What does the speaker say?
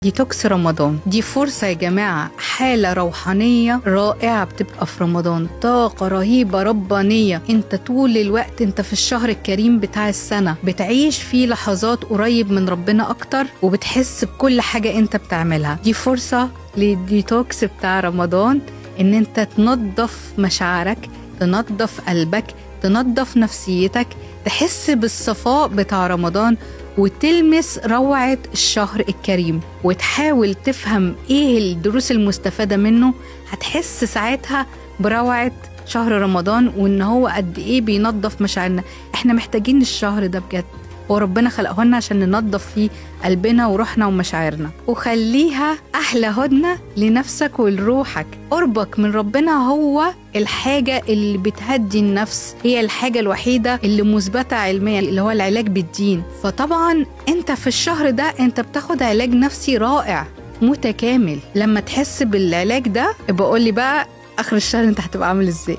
ديتوكس رمضان دي فرصة يا جماعة، حالة روحانية رائعة بتبقى في رمضان، طاقة رهيبة ربانية. انت طول الوقت انت في الشهر الكريم بتاع السنة بتعيش فيه لحظات قريب من ربنا اكتر، وبتحس بكل حاجة انت بتعملها. دي فرصة للديتوكس بتاع رمضان، ان انت تنظف مشاعرك، تنظف قلبك، تنظف نفسيتك، تحس بالصفاء بتاع رمضان، وتلمس روعة الشهر الكريم، وتحاول تفهم ايه الدروس المستفادة منه. هتحس ساعتها بروعة شهر رمضان، وان هو قد ايه بينظف مشاعرنا. احنا محتاجين الشهر ده بجد، وربنا خلقه لنا عشان ننظف فيه قلبنا وروحنا ومشاعرنا. وخليها أحلى هدنة لنفسك ولروحك. قربك من ربنا هو الحاجة اللي بتهدي النفس، هي الحاجة الوحيدة اللي مثبتة علميا، اللي هو العلاج بالدين. فطبعا انت في الشهر ده انت بتاخد علاج نفسي رائع متكامل. لما تحس بالعلاج ده بقول لي بقى آخر الشهر انت هتبقى عامل ازاي.